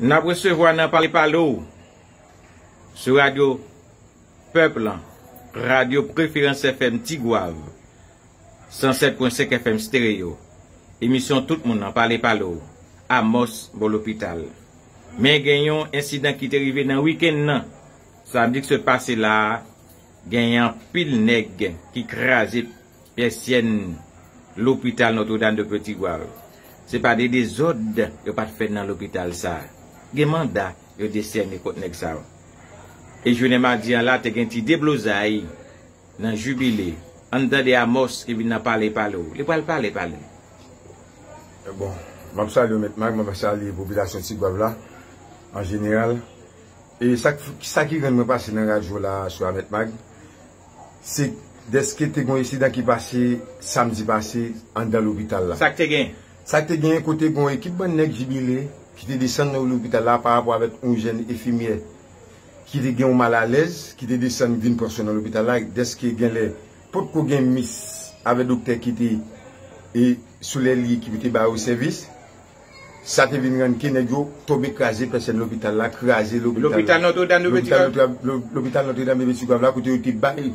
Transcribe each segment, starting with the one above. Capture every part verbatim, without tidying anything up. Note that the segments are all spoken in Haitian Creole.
N ap resevwa nan Pale Pale w sou radyo pèp lan, radyo preferans F M Tigwav, san sèt pwen senk F M stereo. Emisyon tout moun nan, Pale Pale w, Amos bò lopital. Men gen yon ensidan ki te rive nan wikenn nan. Samdi ki sot pase la a, gen anpil nèg ki kraze pèsyèn lopital Notre-Dame de Petit-Goâve. Se pa de dezòd yo pa t fè nan lopital sa a. Gen manda yo desène kont nèg sa yo. E jounen madi an la, te gen ti deblozay nan Jibile. Ann tande Amos ki vin nan Pale Pale w. Li pral pale, pale. Bon, m ap salye w, Mèt Mag, m ap salye popilasyon Tigwav la, an jeneral. E sa, k- sa ki rann mwen pase nan radyo la, sou Mèt Mag, se dèske te gen yon ensidan ki pase samdi pase anndan lopital la. Sa k te gen? Sa k te gen, kote gen yon ekip bann nèg Jibile ki te desann nan lopital la pa rapò avèk yon jèn enfimyè ki te gen yon malalèz, ki te desann vin pran swen nan lopital la, dèske genlè potko gen mis avèk doktè ki te e sou lè li ki pou te ba yo sèvis. Sa te vin rann ke nèg yo tonbe kraze pèsyèn lopital la, kraze lopital. Lopital Notre-Dame de Petit-Goâve. Lopital Notre-Dame de Petit-Goâve la, kote yo te bay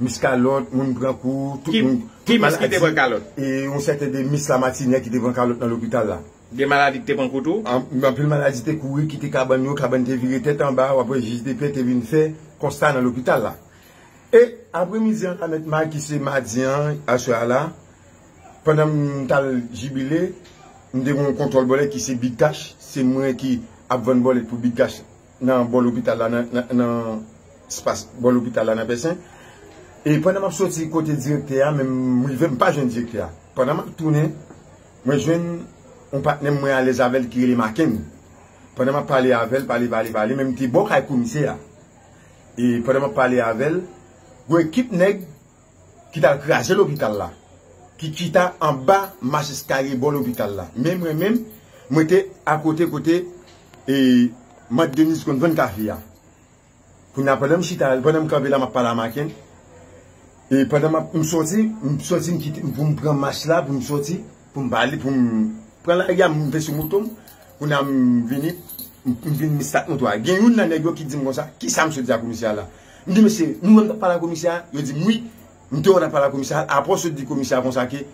mis kalòt, moun pran kou, tout moun. Ki mis ki te pran kalòt? E yon sèten de mis Lamatinyè ki te pran kalòt nan lopital la. Gen maladi ki te pran kou tou? An- Anpil maladi te kouri kite kabann yo, kabann te vire tèt anba, w ap wè jij de pè te vin fè konsta nan lopital la. E apremidi an la, Mèt Mag, ki se madi an, aswè a la, pandan m t al Jibile, m te gen yon kontwòl bòlèt ki se Big Cash, se mwen ki ap vann bòlèt pou Big Cash nan bò lopital la, nan, nan, nan espas bò lopital la nan Pèsen. E pandan m ap soti kote direktè a, men m rive, m pa jwenn direktè a. Pandan m ap tounen, mwen jwenn yon patnè m mwen alèz avè l ki rele Maken. Pandan m ap pale avè l, pale, pale, pale, men m te bò kay komisè a. E pandan m ap pale avè l, gon ekip nèg ki t al kraze lopital la, ki chita anba mach eskalye bò lopital la. Men mwen menm, mwen te akote kote e Mad Deniz konn vann kafe a. Kounye a, pandan m chita, pandan m kanpe la, m ap pale a Maken. E pandan m ap, m soti, m soti, m kite, pou m pran mach la, pou m soti, pou m pale, pou m pran lari a, m monte sou moto m. Kounye a, m vini, m m vin m stat moto a. Gen youn nan nèg yo ki di m konsa, "Kisa m sot di a komisè a la?" M di, "Mesye, nou wè m t ap pale a komisè a?" Yo di m, "Wi, m te wè w t ap pale a komisè a." Apre w sot di komisè a konsa ke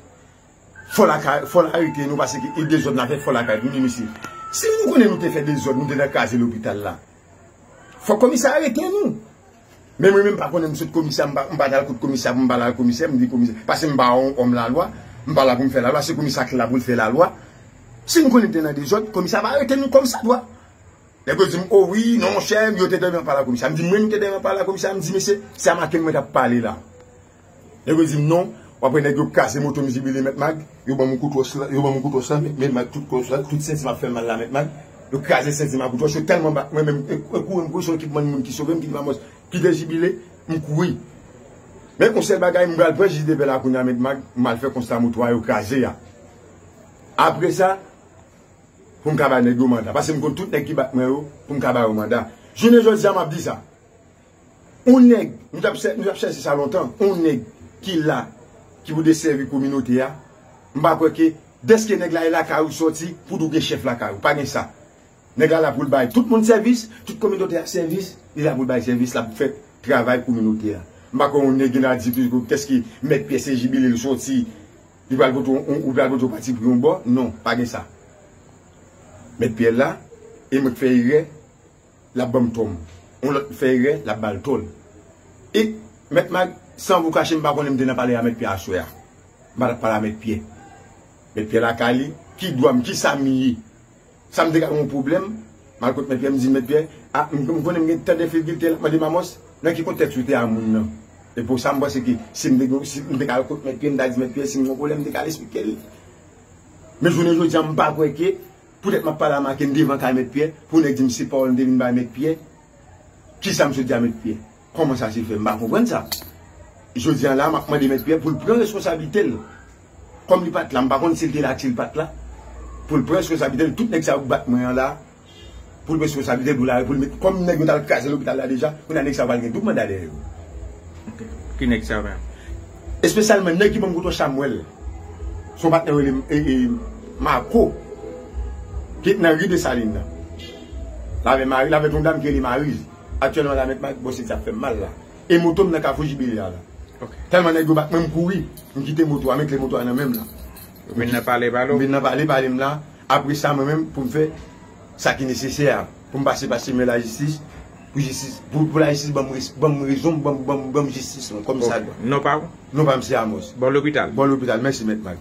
fò l ak, fò l arete nou, paske e dezòd n ap fè, fò l ak arete nou. M di, "Mesye, si nou konnen nou te fè dezòd, nou te nan kraze lopital la, fò komisè a arete nou." Men mwen menm m pa konnen m sot komisè, m pa, m pa t al kot komisè pou m pale ak komisè, m di komisè, paske m pa yon òm lalwa, m pa la pou m fè lalwa, se komisè ki la pou l fè lalwa. Si m konnen te nan dezòd, komisè a va arete nou kòmsadwa. Nèg yo di m, "O wi, non, monchè, yo te tande m ap pale ak komisè." M di, "Mwen, m te tande m ap pale ak komisè." M di, "Mesye, se a Maken mwen t ap pale la." Nèg yo di m, "Non, w ap wè nèg yo kraze moto m Jibile, Mèt Mag, yo ban m yon kout wòch la, yo ban m yon kout wòch la, Mèt Mag, tout wòch la, tout senti m ap fè mal la, Mèt Mag. Yo kraze senti m ak kout wòch, yo tèlman bat mwen menm, e, e kouri, m kouri, se yon ekip bann moun ki sove m, ki di m, "Amos, kite Jibile," m kouri. Men yon sèl bagay, m pral pran jij de pè la kounye a, Mèt Mag, m al fè konsta moto a yo kraze a. Apre sa, pou m ka bay nèg yo manda. Paske m konn tout nèg ki bat mwen yo, pou m ka ba yo manda. Jounen jodi a, m ap di sa. Yon nèg, nou t ap chè- nou t ap chèche sa lontan, yon nèg ki la, ki pou desèvi kominote a, m pa kwè ke dèske nèg la e lakay ou soti, pou di w gen chèf lakay ou. Pa gen sa. Nèg la la pou l bay tout moun sèvis, tout kominote a sèvis, li la pou l bay sèvis, l ap fè travay kominote a. M pa kwè yon nèg gen la di tou, kèske Mèt Pyè se Jibile l soti, li pral pote yon, ou pral pote yon pati pri yon bò. Non, pa gen sa. Mèt Pyè la, e mwen k fè erè, l ap ban m tò m. Yon lòt fè erè, l ap ba l tò l. E, Mèt Mag, san vou kache, m pa konnen m te nan pale a Mèt Pyè aswè a. M pa t ap pale a Mèt Pyè. Mèt Pyè lakay li, ki dwa m, ki sa m ye? Sa m te ka gen yon pwoblèm, m al kot Mèt Pyè, m di, "Mèt Pyè, a, m, m konnen m gen tande figil te la, mande m, Amos, nan ki kontèks ou te a moun nan?" E pou sa, m panse ke si m te gen, si m te ka al kot Mèt Pyè, m ta di Mèt Pyè, si m gen yon pwoblèm, m te ka al esplike l. Men jounen jodi a, m pa kwè ke, poutèt m ap pale a Maken devan kay Mèt Pyè, pou nèg di m se pawòl m te vin bay Mèt Pyè, kisa m sot di a Mèt Pyè? Kòman sa se fè? M pa konprann sa. Jodi a la, m ap mande Mèt Pyè pou l pran responsablite l. Kòm li pa t la, m pa konn si l te la ak si l pa t la. Pou l pran responsablite l, tout nèg sa yo k bat mwen an la, pou l pran responsablite l, pou l arete, pou l met, kòm nèg yo t al kraze lopital la deja, kounye a nèg sa yo pral gen doub manda dèyè yo. Ki nèg sa yo menm? Espesyalman nèg ki ban m kout wòch la, m wè l. Se yon patnè yo rele e, e, Marco, ki nan ri Desalin nan. L avè Mari, l avè yon dam ki rele Mariz. Aktyèlman la, mèt Mari, bon, se sa k fè m mal la. E moto m nan kafou Jibili a la. Ok. Tèlman nèg yo bat mwen, m kouri. M kite moto a, m kite moto a nan men m la. Ou vin nan pale, pale M w. vin nan pale, pale m la. Apre sa, mwen menm, pou m fè sa ki nesesè a. Pou m pase pa chemen lajistis. Pou jistis, pou, pou lajistis ban m res- ban m rezon, ban m- ban m- ban m jistis mwen, kòm sa dwa. Non pa w? Non pa m se Amos. Bò lopital. Bò lopital, mèsi mèt Mari.